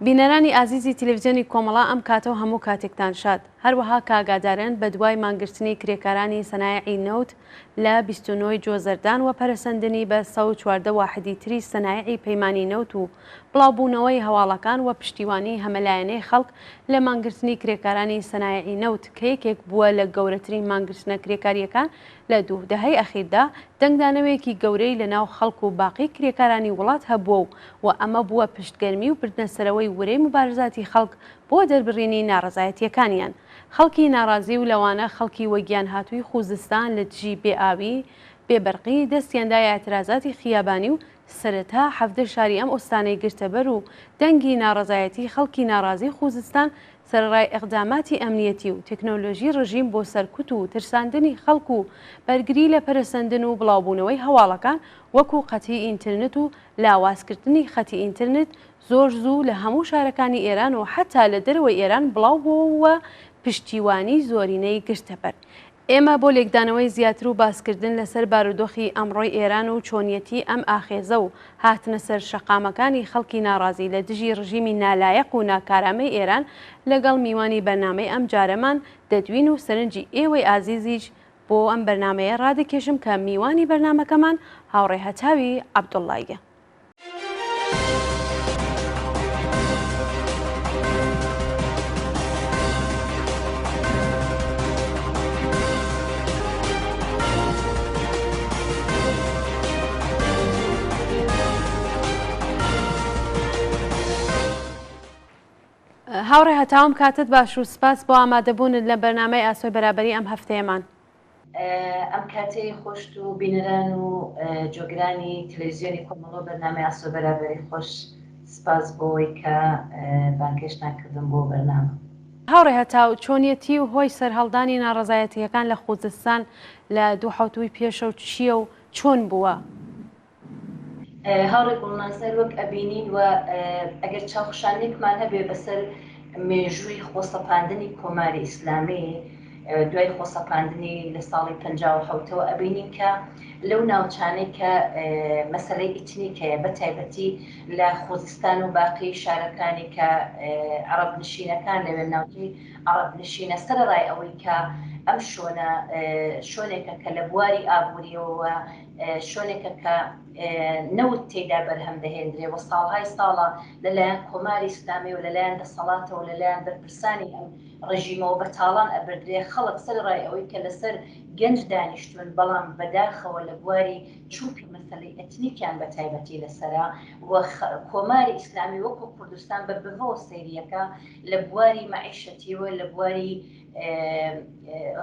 بینەرانی ئازیزی تلویزیۆنی کۆمەڵە ئەم کاتە و هەموو کاتێکتان شاد. هەروەها کە ئاگادارن بە دوای مانگرتنی کرێکارانی سەنایعی نەوت لە 29 ی جۆزەردان و پەرەسەندنی بە 114 واحدی تری سەنایعی پەیمانی نەوت و بڵاوبوونەوەی هەواڵەکان و پشتیوانی هەمەلایەنەی خەڵک لە مانگرتنی کرێکارانی سەنایعی نەوت کە یەکێک بووە لە گەورەترین مانگرتنە کرێکارییەکان لە دوو دەهەی ئەخیردا دەنگدانەوەیەکی گەورەی لە ناو خەڵک و باقی کرێکارانی وڵات هەبووە و و ئەمە بووە پشتگەرمی و بردنەسەرەوەی ورەی موبارزاتی خەڵک بۆ دەربڕینی ناڕەزایەتییەکانیان. خەڵکی ناڕازی و لەوانە خەڵکی وەگیانهاتووی خوزستان لە دژی بێ ئاوی، بێ بەرقی دەستیان دایە ئیعترازاتی خیابانی و سەرەتا 17 شاری ئەم ئوستانەی گرتەبەر و دەنگی ناڕەزایەتی خەڵکی ناڕازی خوزستان سەرەڕای ئیقداماتی ئەمنیەتی و تکنۆلۆژی ڕژیم بۆ سەرکوت و ترساندنی خەڵک و بەرگری لە پەرەسەندن و بڵاوبوونەوەی هەواڵەکان وەکوو قەتعی ئینترنت و لاوازکردنی خەتی ئینترنت زۆر زوو لە هەموو شارەکانی ئێران و حەتا لە دەرەوەی ئێران بڵاو بۆوە و پشتیوانی زۆرینەی گرتەبەر. ئێمە بۆ لێکدانەوەی زیاتر و باسکردن لەسەر بارودۆخی ئەمڕۆی ئێران و چۆنیەتی ئەم ئاخێزە و هاتنە سەر شەقامەکانی خەڵکی ناڕازی لە دژی ڕژیمی نالایەق و ناکارامەی ئێران لەگەڵ میوانی بەرنامەی ئەمجارەمان دەدوین و سەرنجی ئێوەی ئازیزیش بۆ ئەم بەرنامەیە ڕادەکێشم کە میوانی بەرنامەکەمان هاوڕێ هەتاوی عەبدوڵڵاییە. هاوڕێ هەتاوم کاتت باش و سپاس بۆ ئامادەبوونت لە بەرنامەی ئاسۆی بەرابەری ئەم هەفتەیەمان. ئەم کاتەی خۆشت و بینەران و جۆگرانی تەلەویزیۆنی کۆمەڵە و بەرنامەی ئاسۆ بەرابەری خۆش سپاس بۆوەی کە بانگهێشتان کردم بۆ بەرنامە. هاوڕێ هەتاو، چۆنیەتی و هۆی سەرهەڵدانی ناڕەزایەتییەکان لە خوزستان لە دوو حەوتووی پێشەو چییە و چۆن بووە؟ هاوڕێ گوڵناز هەر وەک ئەبینین و ئەگەر چاوخشانێکمان هەبێ بەسەر مێژووی خۆسەپاندنی کۆماری ئیسلامی دوای خۆسەپاندنی لە ساڵی 57ەوە ئەبینین کە لەو ناوچانەی کە مەسەلەی ئیتنیک هەیە بە تایبەتی لە خوزستان و باقی شارەکانی کە عەڕەب نشینەکان لەوێ ناوچەی عەڕەب نشینە سەرەڕای ئەوەی کە ئەم شۆنە شۆنێکە کە لە بواری ئابووریەوە شوێنێکە کە نەوت تێیدا بەرهەم دەهێندرێ و ساڵهای ساڵە لەلایەن کۆماری ئیسلامی و لەلایەن دەسەڵاتەوە لەلایەن بەرپرسانی ئەم ڕژیمەوە بە تاڵان ئەبردرێ، خەڵک سەرەڕای ئەوەی کە لەسەر گەنج دانیشتوون بەڵام بەداخەوە لە بواری چونکە مەسەلەی ئەتنیکیان بە تایبەتی لەسەرە و کۆماری ئیسلامی وەکوو کوردستان بە بڤەوە سەیریەکە لە بواری مەعیشەتیەوە لە بواری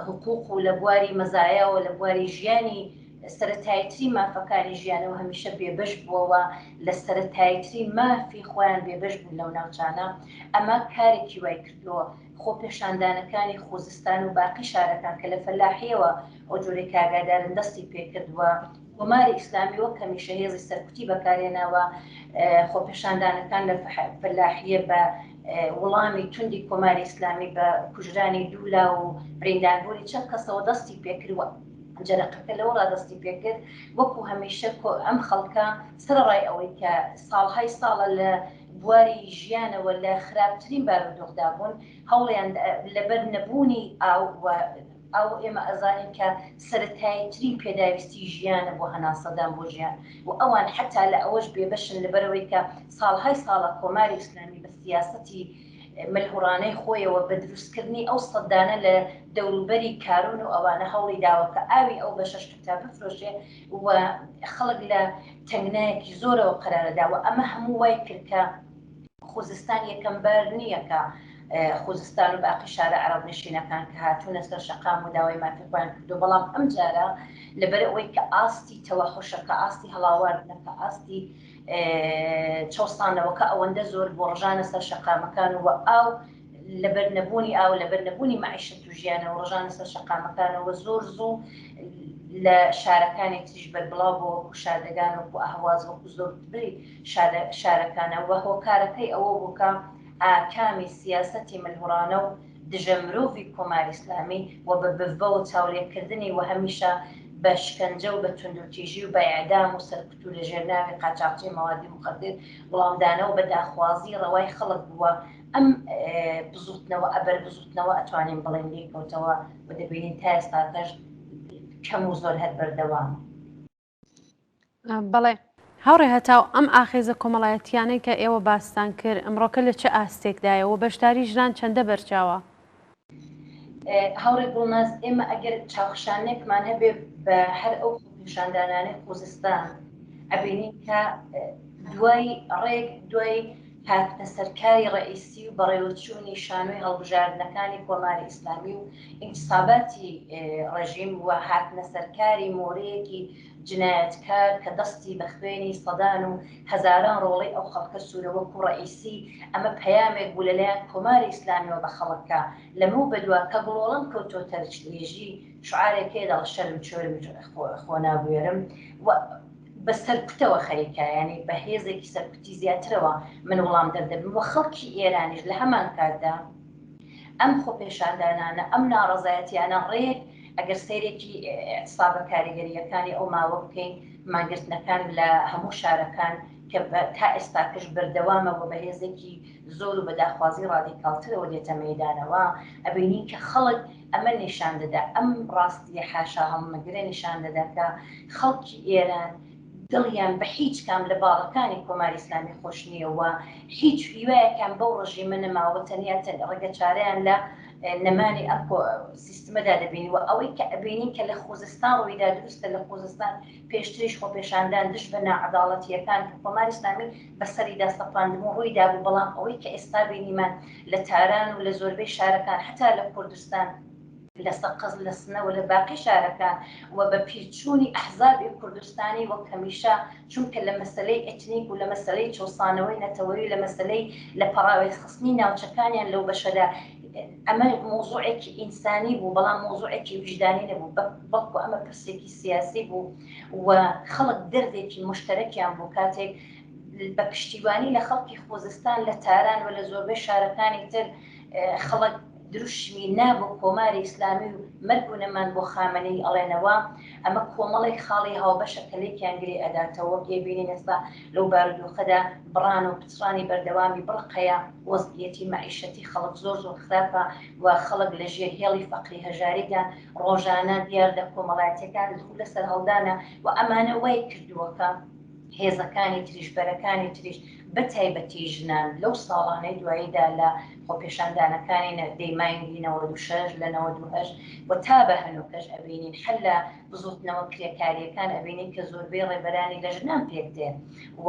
حقوق و لە بواری مەزایاوە لە بواری ژیانی سەرەتاییترین مافەکانی ژیانەوە هەمیشە بێبەش بووە و لە سەرەتاییترین مافی خۆیان بێبەش بوون لەو ناوچانە ئەمە کارێکی وای کردووە خۆپێشاندانەکانی خوزستان و باقی شارەکان کە لە فەلاحیەوە ئەو جۆرەی کە ئاگادارن دەستی پێکردووە کۆماری ئیسلامی وەک هەمیشە هێزی سەرکوتی بەکارهێناوە خۆپێشاندانەکان لە فەلاحیە بە وڵامی توندی کۆماری ئیسلامی بە کوژرانی دوو لاو و برینداربوونی چەند کەسەوە دەستی پێکردووە جەرەقەکە لەوەڕا دەستی پێکرد وەکو هەمیشە ئەم خەڵکە سەرەڕای ئەوەی کە ساڵهای ساڵە لە بواری ژیانەوە لە خراپترین بارودۆخدا بوون هەوڵیان لەبەر نەبوونی ئاو و ئاو ئێمە ئەزانین کە سەرەتاییترین پێداویستی ژیانە بۆ هەناسەدان بۆ ژیان و ئەوان حەتا لە ئەوەش بێبەشن لەبەرئەوەی کە ساڵهای ساڵە کۆماری ئیسلامی بە سیاسەتی ملهوڕانەی خۆیەوە بە دروستکردنی ئەو سەدانە لە دەوروبەری کارون و ئەوانە هەوڵی داوە کە ئاوی ئەو بەشەش حەتا بفرۆشێ و خەڵک لە تەنگنایەکی زۆرەوە قەرارەدا و ئەمە هەموو وای کرد کە خوزستان یەکەم بار نییە کە خوزستان و باقی شارە عەرەب نشینەکان کە هاتوونە سەر شەقام و داوای مافی خۆیان کردو بەڵام ئەم جارە لەبەر ئەوەی کە ئاستی تەوەحوشەکە ئاستی هەڵاواردنەکە ئاستی چەوسانەوەکە ئەوەندە زۆر بۆ ڕژانە سەر شەقامەکان و ئاو لەبەر نەبوونی ئاو لەبەر نەبوونی مەعیشەت و ژیانەوە ڕژانە سەر شەقامەکانەوە زۆر زوو لە شارەکانی تریش بەربڵاو بۆ وەکو شادەگان وەکو ئەهواز وەکو زۆرتری شارەکانە و هۆکارەکەی ئەوە بوو کە ئاکامی سیاسەتی ملهوڕانە و دژە مرۆڤی کۆماری ئیسلامی و بە بڤەوە چاولێکردنی و هەمیشە. بە شکەنجە و بە توندوتیژی و بە ئیعدام و سەرکوت و لەژێر ناوی قاچاخچی مەوادی موخەدر وڵامدانەوە بە داخوازی ڕەوای خەڵک بووە. ئەم بزوتنەوە ئەبەر بزوتنەوە ئەتوانین بڵێین لێی کەوتەوە و دەبینین تا ئێستاکەش کەم و زۆر هەر بەردەوامە. بەڵێ هاوڕێ هەتاو، ئەم ئاخێزە کۆمەڵایەتییانەی کە ئێوە باستان کرد ئەمڕۆکە لە چ ئاستێکدایە و بەشداری ژنان چەندە بەرچاوە؟ هاوڕێ گوڵناز، ئێمە ئەگەر چاوخشانێکمان هەبێ بە هەر ئەو خۆپیشاندانانەی خوزستان ئەبینین کە دوای ڕێک دوای هاتنە سەرکاری ڕەئیسی و بەڕێوەچوونی شانۆی هەڵبژاردنەکانی کۆماری ئیسلامی و ئینتساباتی ڕێژیم و هاتنە سەرکاری مۆرەیەکی جنایەتکار کە دەستی بە خوێنی سەدان و هەزاران ڕۆڵەی ئەو خەڵکە سوورە وەکوو ڕەئیسی ئەمە پەیامێک بوو لە لایەن کۆماری ئیسلامیەوە بە خەڵک کە لەمەو بەدوا کە گڵۆڵەم کەوتۆتە لیژی شعارێک هەیە دەڵێ شەرم چۆرم خۆ نابوێرم و بە سەرکوتەوە خەریکە یانی بە هێزێکی سەرکوتی زیاترەوە من وڵامدەر دەبم و خەڵکی ئێرانیش لە هەمان کاتدا ئەم خۆپێشاندانانە ئەم ناڕەزایەتیانە ڕێک ئەگەر سەیرێکی ئیعتسابە کاریگەرییەکانی ئەو ماوە بکەین مانگرتنەکان لە هەموو شارەکان کە تا ئێستاکەش بەردەوامە و بە هێزێکی زۆر و بە داخوازی ڕادیکاڵترەوە دێتە مەیدانەوە ئەبینین کە خەڵک ئەمە نیشان دەدا، ئەم ڕاستییە حاشاهەڵنەگرە نیشان دەدا کە خەڵکی ئێران دڵیان بە هیچ کام لە باڵەکانی کۆماری ئیسلامی خۆش نییە و هیچ هیوایەکیان بەو ڕژیمە نەماوە، تەنیا ڕێگەچارەیان لە نەمانی ئەم سیستمەدا دەبینین و ئەوەی کە ئەبینین کە لە خوزستان ڕوویدا دروستە لە خوزستان پێشتریش خۆپێشاندان دژ بە ناعەداڵەتییەکان کە کۆماری ئیسلامی بەسەریدا سەپاندبوو ڕووی دابوو، بەڵام ئەوەی کە ئێستا بینیمان لە تاران و لە زۆربەی شارەکان هەتا لە کوردستان، لە سەقز، لە سنە و لە باقی شارەکان و بە پیرچوونی ئەحزابی کوردستانی وەک هەمیشە چونکە لە مەسەلەی ئێتنیک و لە مەسەلەی چەوسانەوەی نەتەوەیی و لە مەسەلەی لە پەڕاوێزخستنی ناوچەکانیان لەو بەشەدا ئەمە مەوزوعێکی ئینسانی بوو بەڵام مەوزوعێکی ویژدانی نەبوو بەڵکو ئەمە پرسێکی سیاسی بوو و خەڵک دەردێکی مشتەرەکیان بوو کاتێک بە پشتیوانی لە خەڵکی خوزستان لە تاران و لە زۆربەی شارەکانی تر خەڵک دروشمی نا بۆ کۆماری ئیسلامی و مەرگ و نەمان بۆ خامەنەیی ئەڵێنەوە، ئەمە کۆمەڵێک خاڵی هاوبەشە کە لێکیان گرێ ئەداتەوە، وەک ئێبینین ئێستا لەو بارودۆخەدا بڕان و پچڕانی بەردەوامی بڕق هەیە، وەزعیەتی مەعیشەتی خەڵک زۆر زۆر خراپە و خەڵک لە ژێر هێڵی فەقری هەژاریدان، ڕۆژانە دیاردە کۆمەڵایەتیەکان لە سەرهەڵدانە و ئەمانە وای کردووە کە. هێزەکانی تریش، بەرەکانی تریش، بە تایبەتی ژنان لەو ساڵانەی دواییدا لە خۆپێشاندانەکانی دەی مانگی 96 لە 98 و تا بە هەنووکەش ئەبینین هەر لە بزووتنەوە کرێکارییەکان ئەبینین کە زۆربەی ڕێبەرانی لە ژنان پێک دێن و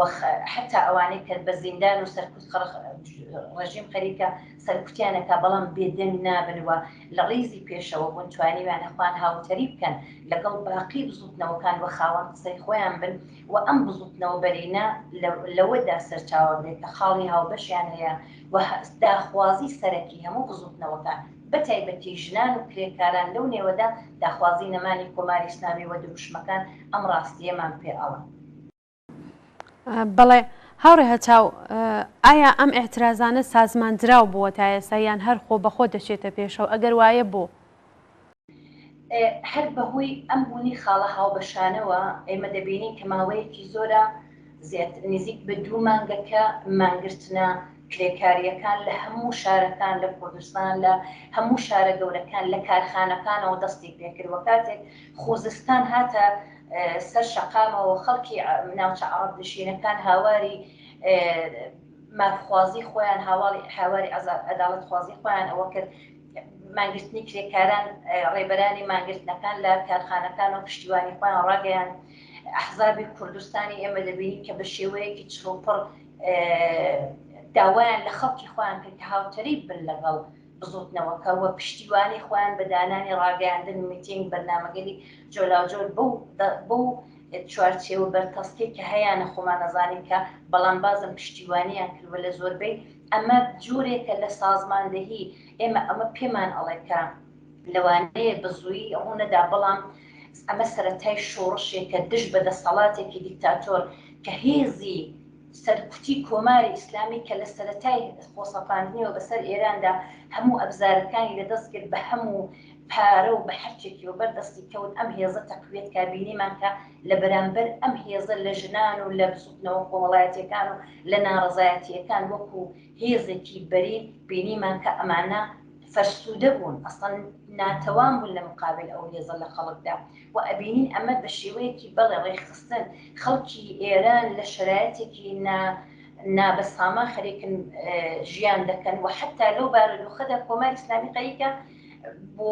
حەتا ئەوانەی کە بە زیندان و سەرکوت ڕێژیم خەریکە سەرکوتیان ئەکا بەڵام بێدەنگ نابن و لە ڕیزی پێشەوە بوون توانیویانە خۆیان هاوتەریب بکەن لەگەڵ باقی بزوتنەوەکان و خاوەن قسەی خۆیان بن و ئەم بزوتنەوە بەرینە لەوەدا سەرچاوە بگرێت کە خاڵی هاوبەشیان هەیە و داخوازی سەرەکی هەموو بزوتنەوەکان بە تایبەتی ژنان و کرێکاران لەو نێوەدا داخوازی نەمانی کۆماری ئیسلامی و دروشمەکان ئەم ڕاستییەمان پێ ئەڵێن. بەڵێ هاوڕێ هەتاو، ئایا ئەم ئیعترازانە سازماندراو بووە تا ئێستا یان هەر خۆبەخۆ دەچێتە پێشەوە، ئەگەر وایە بۆ؟ هەر بەهۆی ئەم بوونی خاڵە هاوبەشانەوە ئێمە دەبینین کە ماوەیەکی زۆرە زیاتر نزیک بە دوو مانگە کە مانگرتنە کرێکارییەکان لە هەموو شارەکان لە کوردستان لە هەموو شارە گەورەکان لە کارخانەکانەوە دەستی پێکرد و کاتێک خوزستان هاتە سەر شەقامەوە خەڵکی ناوچە عەڕەب نشینەکان هاواری مافخوازی خۆیان هاواڵی هاواری عەداڵەتخوازی خۆیان ئەوە کرد مانگرتنی کرێکاران ڕێبەرانی مانگرتنەکان لە کارخانەکان و پشتیوانی خۆیان ڕاگەیان ئەحزابی کوردستانی ئێمە دەبینین کە بە شێوەیەکی چڕوپڕ داوایان لە خەڵکی خۆیان کرد کە هاوتەریب بن لەگەڵ بزوتنەوەکە و پشتیوانی خۆیان بە دانانی ڕاگەیاندن، میتینگ، بەرنامەگەلی جۆراوجۆر بەو بەو چوارچێوە بەرتەسکەی کە هەیانە خۆمان ئەزانین کە بەڵام بازم پشتیوانیان کردوە لە زۆربەی ئەمە جۆرێکە لە سازماندەهی ئێمە ئەمە پێمان ئەڵێ کە لەوانەیە بە زوویی ڕوونەدا بەڵام ئەمە سەرەتای شۆڕشێکە دژ بە دەسەڵاتێکی دیکتاتۆر کە هێزی سەرکوتی کۆماری ئیسلامی کە لە سەرەتای خۆسەپاندنیەوە بەسەر ئێراندا هەموو ئەبزارەکانی لە دەست گرت بە هەموو. پارە و بە هەرچێکیەوە بەر دەستی کەوت ئەم هێزە تەقویەت کا، بینیمان کە لە بەرامبەر ئەم هێزە لە ژنان و لە بزوتنەوە کۆمەڵایەتیەکان و لە ناڕەزایەتیەکان وەکو هێزێکی بەرین بینیمان کە ئەمانە فەرسوودە بوون، ئەسڵەن ناتەوان بوون لە مقابل ئەو هێزە لە خەڵکدا و ئەبینین ئەمە بە شێوەیەکی بەڵێ ڕێکخستن خەڵکی ئێران لە شەرایتێکی نا نابەسامان خەریکن ژیان دەکەن و حەتا لەو بارودۆخەدا کۆماری ئیسلامی خەریکە بۆ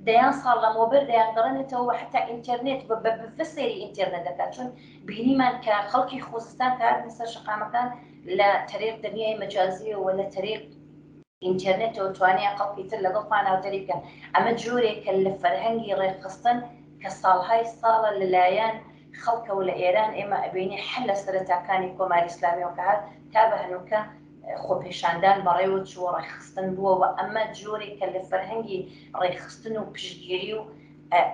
دەیان ساڵ لەمەوبەر دەیانگەڕێنێتەوە و حەتا ئینتەرنێت بە بڤە سەیری ئینتەرنێت دەکات چون بینیمان کە خەڵکی خوزستان کە هاتنە سەر شەقامەکان لە تەریق دنیای مەجازیەوە لە تەریق ئینتەرنێتەوە توانیان خەڵکی تر لەگەڵ خۆیان هاوتەریب بکەن. ئەمە جۆرێکە لە فەرهەنگی ڕێکخستن کە ساڵهای ساڵە لەلایەن خەڵکەوە لە ئێران ئێمە ئەبینین هەر لە سەرەتاکانی کۆماری ئیسلامیەوە کە هات تا بە هەنووکە خۆپێشاندان بەڕێوە چووە، ڕێکخستن بووە و ئەمە جۆرێکە لە فەرهەنگی ڕێکخستن و پشتگیری و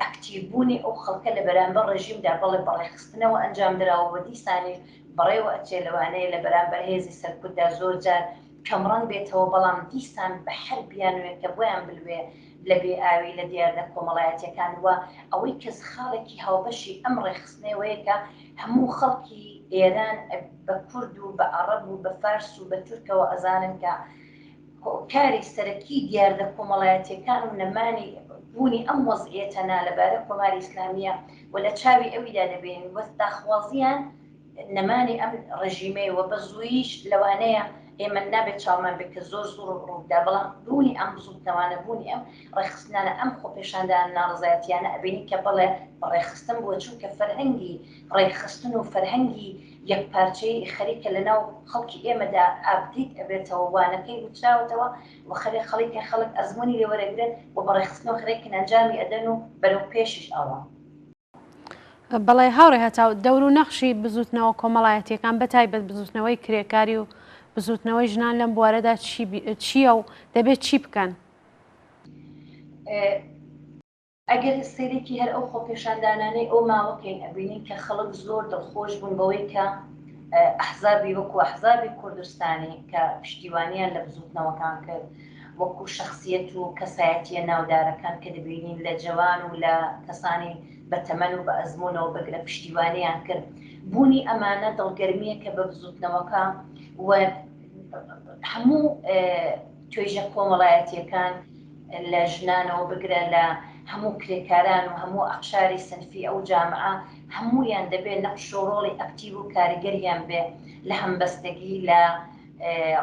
ئەکتیڤ بوونی ئەو خەڵکە لە بەرامبەر ڕێژیمدا بەڵێ بە ڕێکخستنەوە ئەنجام دراوە و دیسانیش بەڕێوە ئەچێ لەوانەیە لە بەرامبەر هێزی سەرکوتدا زۆر جار کەمڕەنگ بێتەوە، بەڵام دیسان بە هەر بیانووێک کە بۆیان بلوێ لە بێ ئاوی، لە دیاردە کۆمەڵایەتیەکان و ئەوەی کە خاڵێکی هاوبەشی ئەم ڕێکخستنەوەیە کە هەموو خەڵکی ئێران بە کورد و بە عەڕەب و بە فارس و بە تورکەوە ئەزانن کە هۆکاری سەرەکی دیاردە کۆمەڵایەتیەکان و نەمانی بوونی ئەم وەزعیەتە نالەبارە کۆماری ئیسلامیە و لە چاوی ئەویدا دەبینین و داخوازیان نەمانی ئەم ڕژیمەی و بە زووییش لەوانەیە ئێمە نابێت چاومان بێت کە زۆر زوو ڕووبدا، بەڵام بوونی ئەم بزووتنەوانە، بوونی ئەم ڕێکخستنانە، ئەم خۆپێشاندانە ناڕەزایەتییانە ئەبینین کە بەڵێ بە ڕێکخستن بووە، چونکە فەرهەنگی ڕێکخستن و فەرهەنگی یەکپارچەیی خەریکە لەناو خەڵکی ئێمەدا ئاپدەیت ئەبێتەوە، وانەکەی وتراوەتەوە و خەریکە خەڵک ئەزموونی لێ وەرەگرن و بە ڕێکخستنەوە خەریکن ئەنجامی ئەدەن و بەرەو پێشیش ئەڕۆن. بەڵێ هاوڕێ هەتاو، دەور و نەخشی بزووتنەوە کۆمەڵایەتییەکان بە تایبەت بزووتنەوەی کرێکاری و بزووتنەوەی ژنان لەم بوارەدا چییە و دەبێت چی بکەن؟ ئەگەر سەیرێکی هەر ئەو خۆپێشاندانانەی ئەو ماوە کەین ئەبینین کە خەڵک زۆر دڵخۆش بوون بەوەی کە ئەحزابی وەکو ئەحزابی کوردستانی کە پشتیوانیان لە بزووتنەوەکان کرد وەکو شەخسیەت و کەسایەتیە ناودارەکان کە دەبینین لە جەوان و لە کەسانی بە تەمەن و بە ئەزموونەوە بگرە پشتیوانیان کرد بوونی ئەمانە دڵگەرمیەکە بە بزوتنەوەکە و هەموو توێژە کۆمەڵایەتیەکان لە ژنانەوە بگرە لە هەموو کرێکاران و هەموو ئەقشاری سنفی ئەو جامعە هەموویان دەبێت نەقش و ڕۆڵی ئەکتیڤ و کاریگەریان بێ لە هەمبەستەگی لە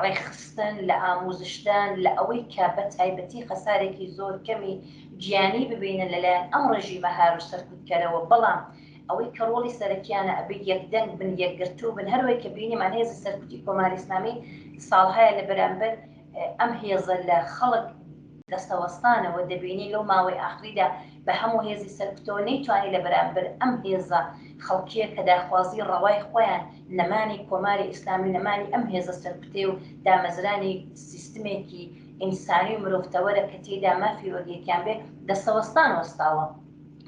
ڕێکخستن، لە ئاموزشدان، لە ئەوەی کە بە تایبەتی خەسارێکی زۆر کەمی گیانی ببینن لە لایەن ئەم ڕێژیمە هار و سەرکوتکەرەوە، بەڵام ئەوەی کە ڕۆڵی سەرەکیانە ئەبێ یەکدەنگ بن، یەکگرتوو بن، هەروەی کە بینیمان هێزی سەرکوتی کۆماری ئیسلامی ساڵهایە لە بەرامبەر ئەم هێزە لە خەڵک دەستەوەستانەوە دەبینی لەو ماوەی ئاخریدا بە هەموو هێزی سەرکوتەوە نەیتوانی لە بەرامبەر ئەم هێزە خەڵکییە کە داخوازی ڕەوای خۆیان نەمانی کۆماری ئیسلامی و نەمانی ئەم هێزە سەرکوتەیە و دامەزرانی سیستمێکی ئینسانی و مرۆڤتەوەرە کە تێیدا مافی وەک یەکیان بێ دەستەوەستان وەستاوە.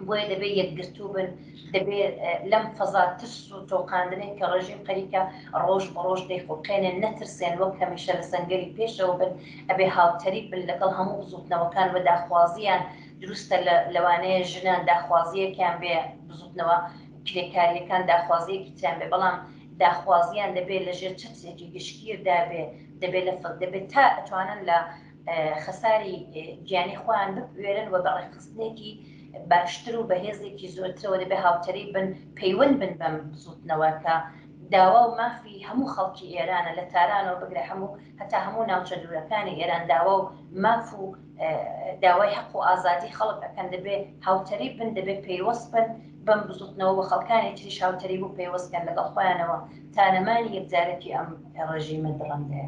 بۆیە دەبێ یەکگرتوو بن، دەبێ لەم فەزا ترس و تۆقاندنەی کە ڕێژیم خەریکە ڕۆژ بە ڕۆژ دەیخوڵقێنێ نەترسێن، وەک هەمیشە لە سەنگەری پێشەوە بن، ئەبێ هاوتەریب بن لەگەڵ هەموو بزووتنەوەکان و داخوازییان دروستە لە لەوانەیە ژنان داخوازییەکیان بێ بزووتنەوە کرێکارییەکان داخوازییەکی تریان بێ بەڵام داخوازییان دەبێ لە ژێر چەترێکی گشتگیردا بێ دەبێ لە دەبێ تا ئەتوانن لە خەساری گیانی خۆیان بپوێرن و بە ڕێکخستنێکی باشتر و بەهێزێکی زۆرترەوە دەبێ هاوتەریب بن پەیوەند بن بەم بزووتنەوە کە داوا و مافی هەموو خەڵکی ئێرانە لە تارانەوە بگرە هەموو هەتا هەموو ناوچە دوورەکانی ئێران داوا و ماف و داوای حەق و ئازادی خەڵک ئەکەن دەبێ هاوتەریب بن دەبێ پەیوەست بن بەم بزوتنەوە و خەڵکانی تریش هاوتەریب و پەیوەست کەن لەگەڵ خۆیانەوە تا نەمانی یەکجارەکی ئەم ڕژیمە دڕندەیە.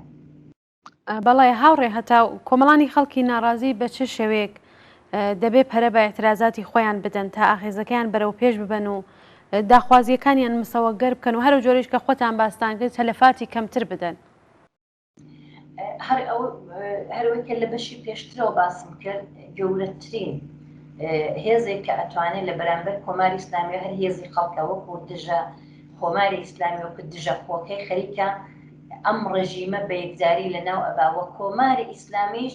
بەڵێ هاوڕێ هەتاو، کۆمەڵانی خەڵکی ناڕازی بە چ شێوەیەک دەبێ پەرە بە ئیعترازاتی خۆیان بدەن تا ئاخێزەکەیان بەرەو پێش ببەن و داخوازییەکانیان مسەوەگەر بکەن و هەرو جۆرەیش کە خۆتان باستان کرد تەلەفاتی کەمتر بدەن؟ هەر ئەو هەروەی کە لە بەشی پێشترەوە باسم کرد گەورەترین هێزێک کە ئەتوانێت لە بەرامبەر کۆماری ئیسلامی هەر هێزی خەڵکە وەکو دژە کۆماری ئیسلامی وەکو دژە خۆکەی خەریکە ئەم ڕژیمە بە یەکجاری لە ناو ئەبا وە کۆماری ئیسلامیش.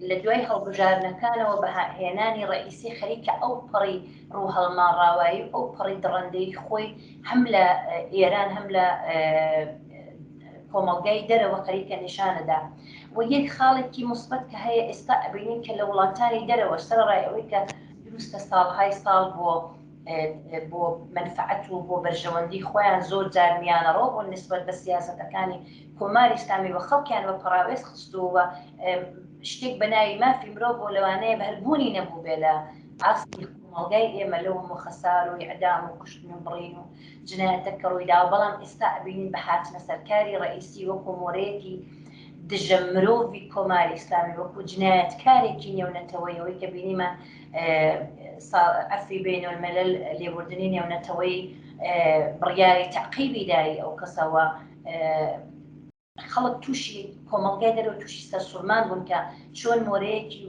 لە دوای هەڵبژاردنەکانەوە بە هێنانی ڕەئیسی خەریکە ئەو پەڕی ڕووهەڵماڕاوایی و ئەو پەڕی دڕەندەیی خۆی هەم لە ئێران هەم لە کۆمەڵگای دەرەوە خەریکە نیشانەدا و یەک خاڵێکی موسبەت کە هەیە ئێستا ئەبینین کە لە وڵاتانی دەرەوە سەرەڕای ئەوەی کە دروستە ساڵهای ساڵ بۆ بۆ مەنفەعەت و بۆ بەرژەوەندی خۆیان زۆر جار میانەڕۆ بوون نسبەت بە سیاسەتەکانی کۆماری ئیسلامی و خەڵکیان وە پەڕاوێز خستووە و شتێک بە ناوی مافی مرۆڤ بۆ لەوانەیە بە هەر بوونی نەبووبێ لە ئاستی کۆمەڵگای ئێمە لەو هەموو خەسار و ئیعدام و کوشتن و بڕین و جنایەتە کە ڕوویداوە بەڵام ئێستا ئەبینین بە هاتنە سەرکاری ڕەئیسی وەکو مۆرەیەکی دژە مرۆڤی کۆماری ئیسلامی وەکو جنایەتکارێکی نێونەتەوەیی ئەوەی کە بینیمان عەفوی بەینەلمەلەل لێبوردنی نێونەتەوەی بڕیاری تەعقیبی دای ئەو کەسەوە خەڵک تووشی کۆمەڵگای دەرەوە تووشی سەرسوورمان بوون کە چۆن مۆرەیەکی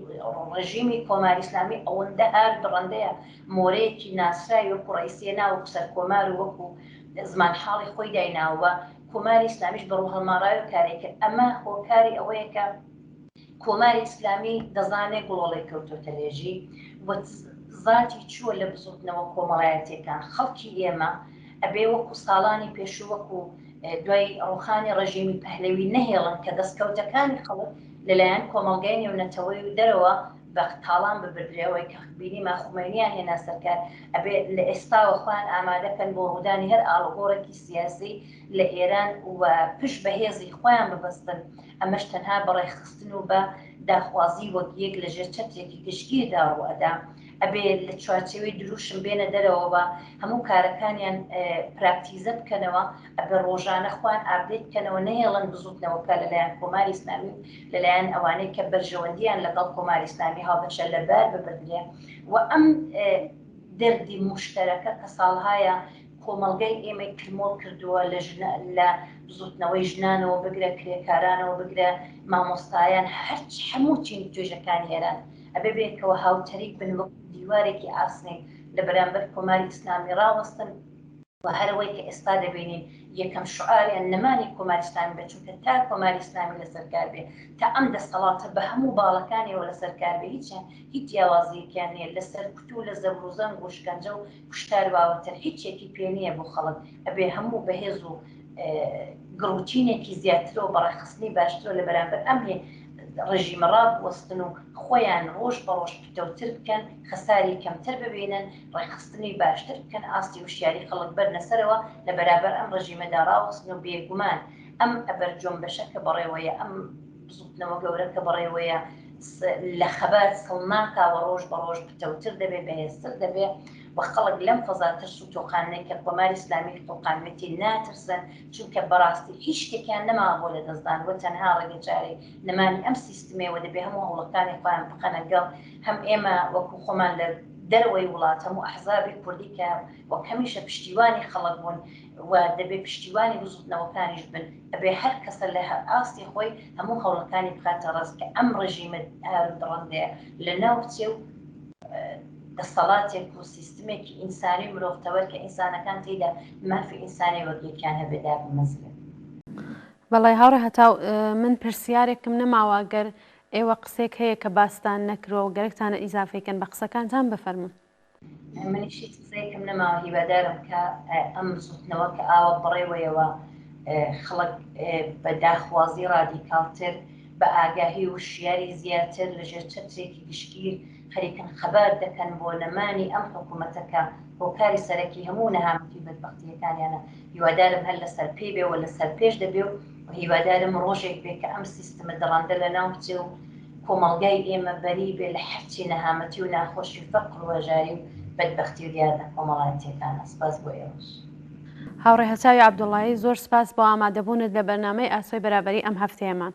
ڕژیمی کۆماری ئیسلامی ئەوەندە هار دڕندەیە مۆرەیەکی ناسراوی وەکو ڕئیسیە نا وەکو سەرکۆمار و وەکو زمان حاڵی خۆی دایناوە کۆماری ئیسلامیش بە ڕووهەڵماڕاوی کارێک کرد ئەمە هۆکاری ئەوەیە کە کۆماری ئیسلامی دەزانێ گوڵۆڵەی کەوتۆتە لێژی و زاتی چووە لە بزووتنەوە کۆمەڵایەتیەکان. خەڵکی ئێمە ئەبێ وەکو ساڵانی پێشوو وەکو دوای ڕووخانی ڕژیمی پەهلەوی نەهێڵن کە دەستکەوتەکانی خەڵک لەلایەن کۆمەڵگای نێونەتەوەی و دەرەوە بە تاڵان ببردرێ. ئەوەی کە بینیمان خومەینیان هێنا سەرکار ئەبێ لە ئێستاوە خۆیان ئامادەکەن بۆ ڕوودانی هەر ئاڵوگۆڕێکی سیاسی لە ئێران و پشت بە هێزی خۆیان ببەستن. ئەمەش تەنها بە ڕێکخستن و بە داخوازی وەک یەک لە ژێر چەترێکی گشتگیردا ڕووئەدا. ئەبێ لە چوارچێوەی دروشم بێنە دەرەوە و هەموو کارەکانیان پراکتیزە بکەنەوە، ئەبێ ڕۆژانە خۆیان update بکەنەوە، نەهێڵن بزووتنەوەکە لەلایەن کۆماری ئیسلامی و لەلایەن ئەوانەی کە بەرژەوەندییان لەگەڵ کۆماری ئیسلامی هاوبەشە لەبار ببردرێ و ئەم دەردی موشتەرەکە کە ساڵهایە کۆمەڵگای ئێمەی کرمۆڵ کردووە لە ژنە لە بزوتنەوەی ژنانەوە بگرە کرێکارانەوە بگرە مامۆستایان هەرچ هەموو چین توێژەکانی ئێران ئەبێ بێکەوە هاوتەریک بن وەک دیوارێکی ئاسنین لە بەرامبەر کۆماری ئیسلامی ڕاوەستن و هەرەوەی کە ئێستا دەبینین یەکەم شعاریان نەمانی کۆماری ئیسلامی بێت چونکە تا کۆماری ئیسلامی لەسەر کار بێ تا ئەم دەسەڵاتە بە هەموو باڵەکانیەوە لەسەر کار بێ هیچیان هیچ جیاوازیەکیان نییە لە سەرکوت و لە زەبروزەنگ و شکەنجە و کوشتار واوەتر هیچێکی پێ نییە بۆ خەڵک ئەبێ هەموو بەهێز و گڕوتینێکی زیاترەوە بە ڕێکخستنی باشترەوە لە بەرامبەر ئەم ڕژیمە ڕابوەستن و خۆیان ڕۆژ بە ڕۆژ پتەوتر بکەن خەساری کەمتر ببینن ڕێکخستنی باشتر بکەن ئاستی وشیاری خەڵک بەرنە سەرەوە لە بەرابەر ئەم ڕژیمەدا ڕاوەستن و بێگومان ئەم ئەبەر جۆنبەشە کە بەڕێوەیە ئەم بزوتنەوە گەورە کە بەڕێوەیە لە خەبات سڵ ناکا و ڕۆژ بە ڕۆژ پتەوتر دەبێ، بەهێزتر دەبێ و خەڵک لەم فەزا ترس و تۆقاندنەی کە کۆماری ئیسلامی خوڵقاندوێتی ناترسن، چونکە بەڕاستی هیچ شتێکیان نەماوە بۆ لەدەستدان و تەنها ڕێگەچارەی نەمانی ئەم سیستمەیە و دەبێ هەموو هەوڵەکانی خۆیان بخەنە گەڕ، هەم ئێمە وەکوو خۆمان لە دەرەوەی وڵات، هەموو ئەحزابی کوردی کە وەک هەمیشە پشتیوانی خەڵک بوون و دەبێ پشتیوانی بزووتنەوەکانیش بن، ئەبێ هەر کەسە لە ئاستی خۆی هەموو هەوڵەکانی بخاتە ڕەز کە ئەم ڕژیمە هار و دڕندەیە لە ناو بچێ و دەسەڵاتێک و سیستمێکی ئینسانی و مرۆڤتەوەر کە ئینسانەکان تێیدا مافی ئینسانی وەک یەکیان هەبێ دابمەزرێ. بەڵێ هاوڕێ هەتاو من پرسیارێکم نەماوە گەر ئێوە قسێک هەیە کە باستان نەکرۆ گەرەکتانە ئیزافەی کەن بە قسەکانتان بفەرموون. منیش هیچ قسەیەکم نەماوە هیوادارم کە ئەم بزوتنەوە کە ئاوا بەڕێوەیەوە خەڵک بە داخوازی ڕادیکاڵتر بە ئاگاهی و شیاری زیاتر لە ژێر چەترێکی گشتگیر خەریکن خەبات دەکەن بۆ نەمانی ئەم حکوومەتە کە هۆکاری سەرەکی هەموو نەهامەتی و بەدبەختییەکانیانە هیوادارم هەر لەسەر پێی بێ و لەسەر پێش دەبێ و هیوادارم ڕۆژێک بێ کە ئەم سیستمە دڕندە لەناو بچێ و کۆمەڵگای ئێمە بەری بێ لە هەرچی نەهامەتی و ناخۆشی و فەقر و هەژاری و بەدبەختی و دیاردە کۆمەڵایەتیەکانە. سپاس بۆ ئێوەش. هاوڕێ هەتاوی عەبدوڵڵایی زۆر سپاس بۆ ئامادەبوونت لە بەرنامەی ئاسۆی بەرابەری ئەم هەفتەیەمان.